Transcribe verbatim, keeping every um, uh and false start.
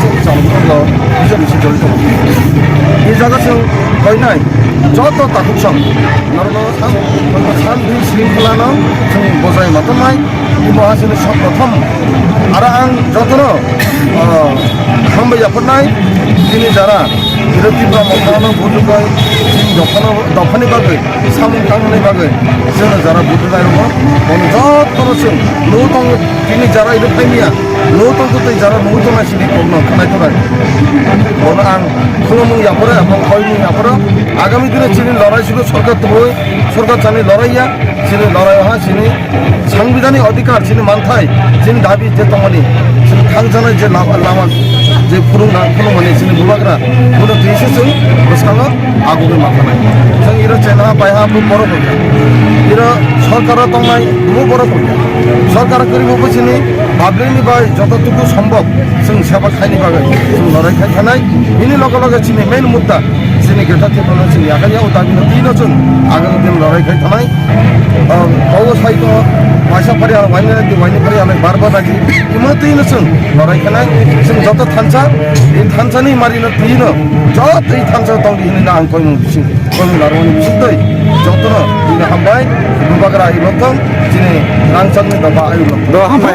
chwng chwng chwng bijor bisi joli tongo. Ni jaga chwng koinai joto takhuk sam norokno sam sam din sring khlano chwng bojai ma tongnai. Imo ha chini sat prothom. Aro ang jotono, ah, hambai yapharnai chini jara iro Tipra Motha no bujukai chini dophano, dophani bagwi samung tangnani bagwi chwngno jara bujukai rokno bono jotono chwng nugwi tongo chini jara iro phaimiya nugwi tongtwi jara nugwi tongnai chini kokno khwnai tongnai bono ang khulumung yapharo abo koimung yapharo agami dino chini lorai sino sorkar tubui sorkar chani lorai ya chini lorai ha chini Sangbidhanik adhikar chini manthai, chini dabi je tongmani, chini thangjanai je lama, lama je phurung nang phurung mani chini bubagra, bono twi se chwng bwskango agugwi ma thanai. Chwng iro chengha paiha bo borok hwnkha. Iro sorkaro tongnai bo borok hwnkha. Sorkar kwrwi bo chini public ni bai joto tuku sombok chwng seba khaini bagwi chwng lorai khai thanai. Bini loge loge chini main mudda chini Greater Tipraland chini yakarya o dabi no twi no chwng agami din lorai khai thanai. Obo sai tongo, waisa phari ang waini nai, waini phari ang bar bar nai. Imo twi no chwng lorai khanai, chwng joto thansa, e thansa ni mari no twi no, joto e thansa tong di hinwi ang koimung bising, koimung larwani bising twi, joto no, ini hambai, bubagra ayu loktong, chini rangchak ni doba ayu loktong. Do hambai.